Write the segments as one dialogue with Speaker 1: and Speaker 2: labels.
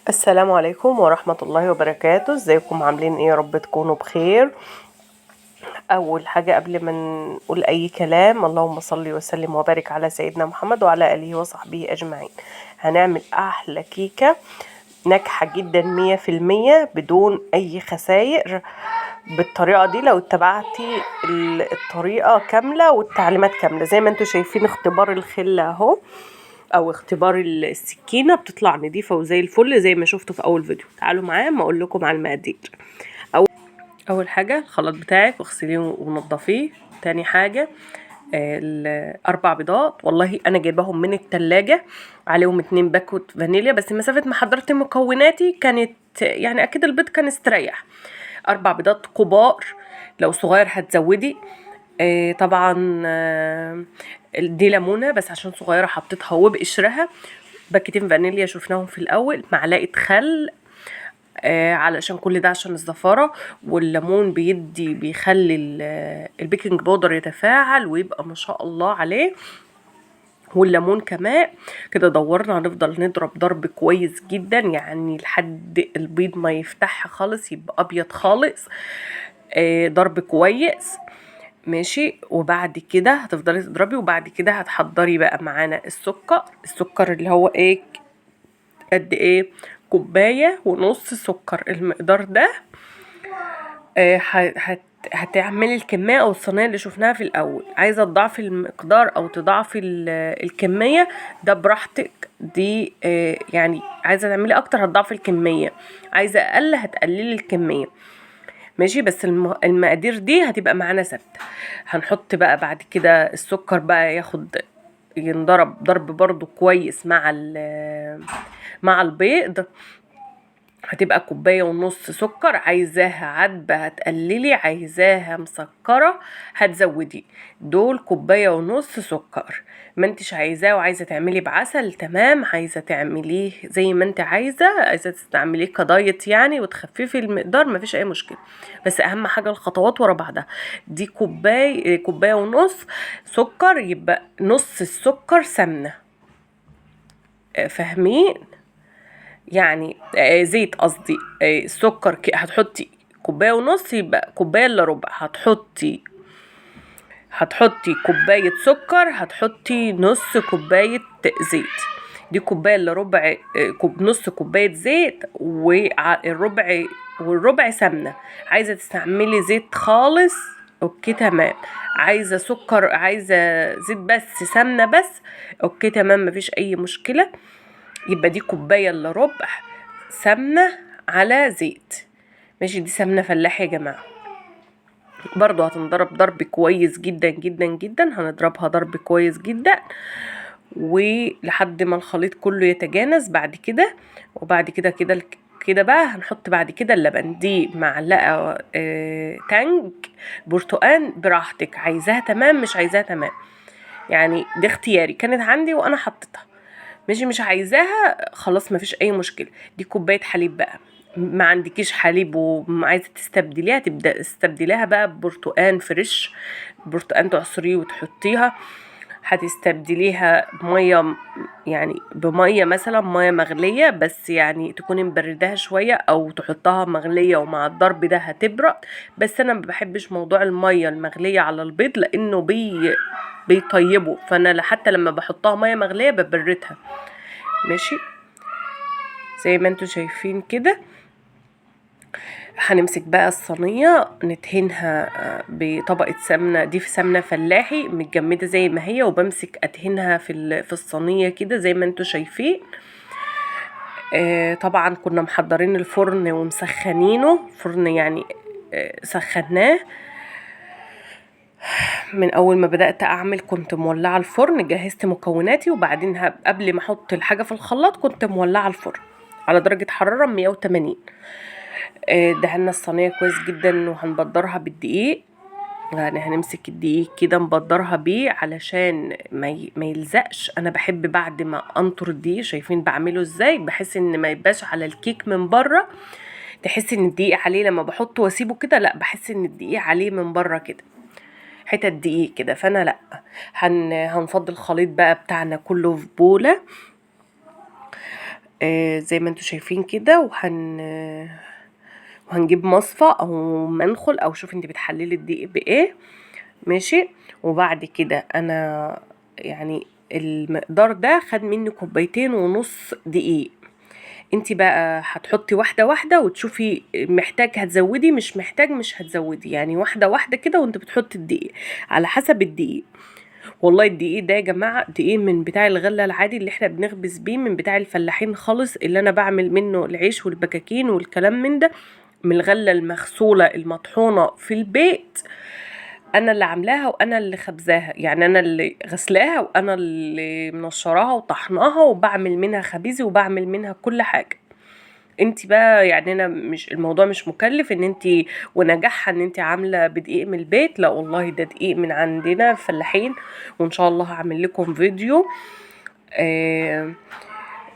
Speaker 1: السلام عليكم ورحمة الله وبركاته. ازيكم عاملين ايه؟ يا رب تكونوا بخير. اول حاجة قبل ما نقول اي كلام، اللهم صل وسلم وبارك على سيدنا محمد وعلى اله وصحبه اجمعين. هنعمل احلى كيكة ناجحة جدا 100% بدون اي خسائر بالطريقة دي، لو اتبعتي الطريقة كاملة والتعليمات كاملة. زي ما انتم شايفين اختبار الخلة اهو، او اختبار السكينة، بتطلع نضيفة وزي الفل زي ما شفتوا في اول فيديو. تعالوا معايا اما اقول لكم على المقادير. اول حاجة الخلاط بتاعك اغسليه ونضفيه. تاني حاجة الاربع بيضات، والله انا جايباهم من التلاجة، عليهم 2 باكوت فانيليا، بس مسافة ما حضرت مكوناتي كانت يعني اكيد البيض كان استريح. 4 بيضات كبار، لو صغير هتزودي. طبعا دي ليمونه بس عشان صغيرة حطيتها وبقشرها. باكيتين فانيليا شفناهم في الاول، معلقه خل، علشان كل ده عشان الزفاره، والليمون بيخلي ال baking powder يتفاعل ويبقى ما شاء الله عليه، والليمون كمان. كده دورنا، هنفضل نضرب ضرب كويس جدا يعني لحد البيض ما يفتح خالص، يبقى ابيض خالص. ضرب كويس ماشي. وبعد كده هتفضلي تضربي، وبعد كده هتحضري بقى معانا السكر. السكر اللي هو ايه؟ قد ايه؟ 1.5 كوباية سكر، المقدار ده. هتعملي الكمية او الصينية اللي شفناها في الاول. عايزة تضاعفي المقدار او تضاعفي الكمية ده براحتك، دي يعني عايزة تعملي اكتر هتضاعفي الكمية، عايزة اقل هتقللي الكمية ماشي. بس المقادير دي هتبقى معانا ثابتة. هنحط بقى بعد كده السكر بقى ينضرب ضرب برضو كويس مع البيض. هتبقى 1.5 كوباية سكر. عايزاها عدبة هتقللي، عايزاها مسكرة هتزودي. دول 1.5 كوباية سكر. ما انتش عايزاه وعايزة تعملي بعسل تمام، عايزة تعمليه زي ما انت عايزة، عايزة تستعمليه كدايت يعني وتخففي المقدار، مفيش اي مشكلة. بس اهم حاجة الخطوات ورا بعضها. دي 1.5 كوباية سكر، يبقى نص السكر سمنة، فاهمين يعني؟ زيت قصدي. السكر هتحطي 1.5 كوباية، يبقى 2.75 كوباية. هتحطي كوباية سكر، هتحطي نص كوباية زيت. دي 2.75 كوباية، نص كوباية زيت والربع، والربع سمنة. عايزة تستعملي زيت خالص okay تمام، عايزة سكر، عايزة زيت بس سمنة بس okay تمام، مفيش اي مشكلة. يبقى دي 2.75 كوباية سمنة على زيت ماشي. دي سمنة فلاح يا جماعة، برضو هتنضرب ضرب كويس جدا جدا جدا. هنضربها ضرب كويس جدا ولحد ما الخليط كله يتجانس بعد كده. وبعد كده كده كده بقى هنحط بعد كده اللبن. دي معلقة تانج برتقان، براحتك، عايزاها تمام مش عايزاها تمام، يعني دي اختياري، كانت عندي وانا حطيتها ماشي. مش عايزاها خلاص مفيش اي مشكلة. دي كوباية حليب بقى، ما عندكيش حليب وعايزه تستبدليها، تبدا استبدليها بقى ببرتقان fresh، برتقان تعصريه وتحطيها. هتستبدليها بميه، يعني بميه مثلا مية مغليه، بس يعني تكوني مبرداها شوية او تحطها مغليه ومع الضرب ده هتبرد. بس انا ما بحبش موضوع المية المغليه على البيض لانه بيطيبه، فانا حتى لما بحطها مية مغليه ببردها ماشي. زي ما انتوا شايفين كده. هنمسك بقى الصينية ندهنها بطبقة سمنة، دي في سمنة فلاحي متجمدة زي ما هي، وبمسك ادهنها في الصينية كده زي ما انتوا شايفين. طبعا كنا محضرين الفرن ومسخنينه، فرن يعني سخناه من اول ما بدأت اعمل، كنت مولعة الفرن، جهزت مكوناتي، وبعدين قبل ما احط الحاجة في الخلاط كنت مولعة الفرن على درجة حرارة 180. دهنا الصينية كويس جدا، وهنبدرها بالدقيق، يعني هنمسك الدقيق كده نبدرها بيه علشان ما يلزقش. انا بحب بعد ما انطر الدقيق، شايفين بعمله ازاي، بحس ان ما يبقاش على الكيك من بره، تحس ان الدقيق عليه لما بحطه واسيبه كده، لا بحس ان الدقيق عليه من بره كده، حتت دقيق كده. فانا لا، هنفضي الخليط بقى بتاعنا كله في بولة. زي ما انتوا شايفين كده. وهنجيب مصفى او منخل، او شوف انت بتحللي الدقيق بايه، ماشي. وبعد كده انا يعني المقدار ده خد مني 2.5 كوباية دقيق. انت بقى هتحطي واحدة واحدة وتشوفي محتاج هتزودي، مش محتاج مش هتزودي، يعني واحدة واحدة كده وانت بتحطي الدقيق على حسب الدقيق. والله الدقيق ده يا جماعة دقيق من بتاع الغلة العادي اللي احنا بنخبز بيه، من بتاع الفلاحين خالص، اللي انا بعمل منه العيش والبكاكين والكلام من ده، من الغلة المغسوله المطحونه في البيت، انا اللي عاملاها وانا اللي خبزاها، يعني انا اللي غسلاها وانا اللي منشراها وطحناها وبعمل منها خبيزي وبعمل منها كل حاجة. انت بقى يعني انا مش، الموضوع مش مكلف ان انت ونجاحها ان انت عامله بدقيق من البيت، لا والله ده دقيق من عندنا الفلاحين. وان شاء الله هعمل لكم فيديو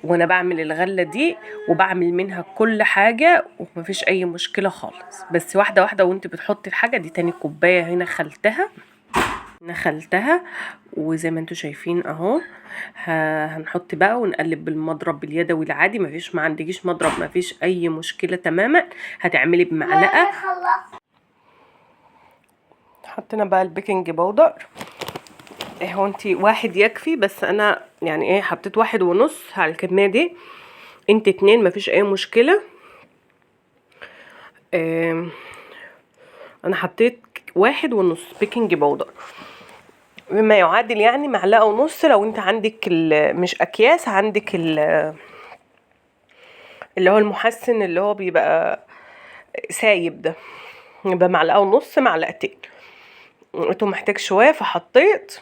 Speaker 1: وانا بعمل الغلة دي وبعمل منها كل حاجة ومفيش اي مشكلة خالص. بس واحدة واحدة وانت بتحطي الحاجة دي. تاني كوباية هنا خلتها، نخلتها، وزي ما انتوا شايفين اهو. هنحط بقى ونقلب بالمضرب اليدوي العادي، مفيش، ما عندكيش مضرب مفيش اي مشكلة تماما، هتعملي بمعلقه. حطينا بقى ال baking powder اهو، انتي واحد يكفي، بس انا يعني ايه حطيت 1.5 على الكمية دي، انت 2 مفيش اي مشكلة. انا حطيت 1.5 baking powder بما يعادل يعني 1.5 معلقة. لو انت عندك مش اكياس، عندك اللي هو المحسن اللي هو بيبقى سايب ده، يبقى 1.5 معلقة، 2 معلقة. لقيته محتاج شوية فحطيت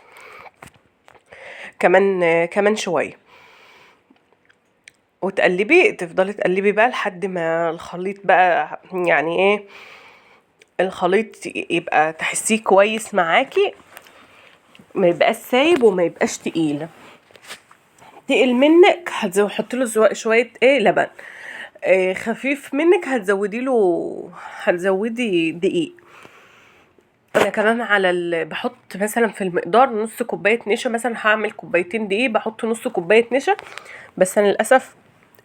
Speaker 1: كمان شوية. وتقلبي، تفضلي تقلبي بقى لحد ما الخليط بقى يعني ايه، الخليط يبقى تحسيه كويس معاكي، ما يبقاش سايب وما يبقاش تقيل. تقل منك هتحطي له شوية ايه لبن، خفيف منك هتزودي له، هتزودي دقيق. انا كمان على بحط مثلا في المقدار نص كوباية نشا، مثلا هعمل 2 كوباية دقيق بحط نص كوباية نشا، بس انا للاسف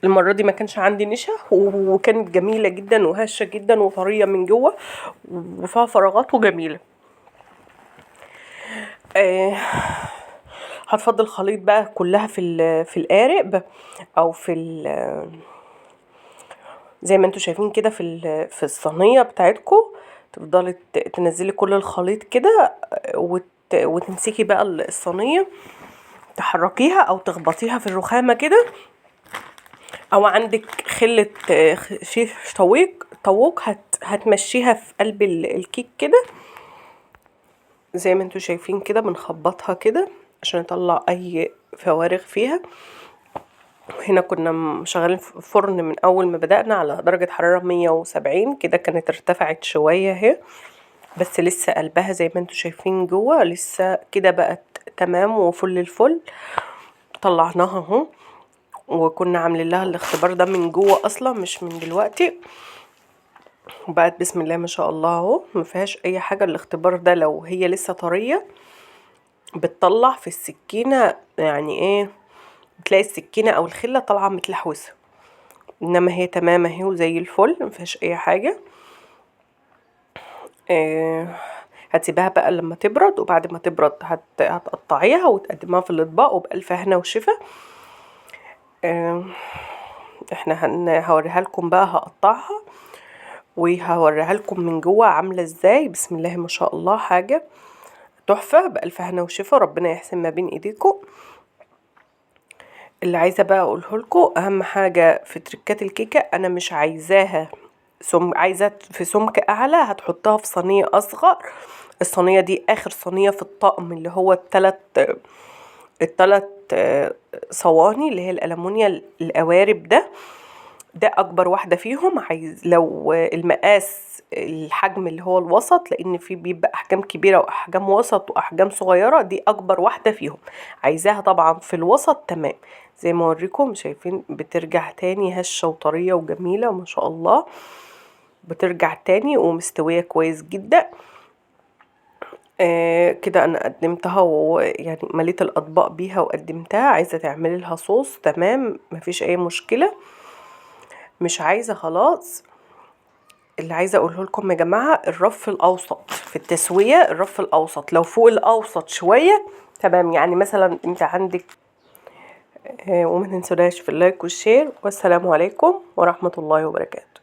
Speaker 1: المرة دي ما كانش عندي نشا، وكانت جميلة جدا وهشه جدا وطريه من جوه وفيها فراغات وجميلة. هتفضل الخليط بقى كلها في القارب او في زي ما انتوا شايفين كده في الصينية بتاعتكم. تفضلي تنزلي كل الخليط كده وتمسكي بقى الصينية تحركيها او تخبطيها في الرخامه كده، او عندك خله شيش طاووق هتمشيها في قلب الكيك كده زي ما انتوا شايفين كده. بنخبطها كده عشان نطلع اي فوارغ فيها. هنا كنا شغالين في فرن من اول ما بدأنا على درجة حرارة 170 كده، كانت ارتفعت شوية اهي، بس لسه قلبها زي ما انتوا شايفين جوه لسه كده بقت تمام وفل الفل. طلعناها اهو، وكنا عاملين لها الاختبار ده من جوه اصلا مش من دلوقتي، وبقت بسم الله ما شاء الله اهو ما فيهاش اي حاجة. الاختبار ده لو هي لسه طرية بتطلع في السكينة، يعني ايه، بتلاقي السكينة او الخلة طالعه متلحوسه، انما هي تمام اهي وزي الفل ما فيهاش اي حاجة. هتسيبها بقى لما تبرد، وبعد ما تبرد هتقطعيها وتقدميها في الاطباق وبألف هنا وشفا. احنا هوريها لكم بقى، هقطعها وهوريها لكم من جوه عامله ازاي. بسم الله ما شاء الله، حاجة تحفة بألف هنا وشفا، ربنا يحسن ما بين ايديكم. اللي عايزه بقى اقوله لكم، اهم حاجة في تركات الكيكه، انا مش عايزاها عايزه في سمك اعلى، هتحطها في صينية اصغر. الصينية دي اخر صينية في الطقم اللي هو التلات صواني اللي هي الالومنيا القوارب ده اكبر واحدة فيهم. عايز لو المقاس الحجم اللي هو الوسط، لان في بيبقى احجام كبيرة واحجام وسط واحجام صغيرة، دي اكبر واحدة فيهم، عايزاها طبعا في الوسط تمام. زي ما اوريكم شايفين بترجع تاني هشه وطريه وجميلة ما شاء الله، بترجع تاني ومستويه كويس جدا. كده انا قدمتها، ويعني مليت الاطباق بيها وقدمتها. عايزه تعملي لها صوص تمام، مفيش اي مشكلة. مش عايزه خلاص. اللي عايزه اقوله لكم يا جماعة، الرف الاوسط في التسوية، الرف الاوسط لو فوق الاوسط شوية تمام. يعني مثلا انت عندك وما تنسوناش في ال like وال share. والسلام عليكم ورحمة الله وبركاته.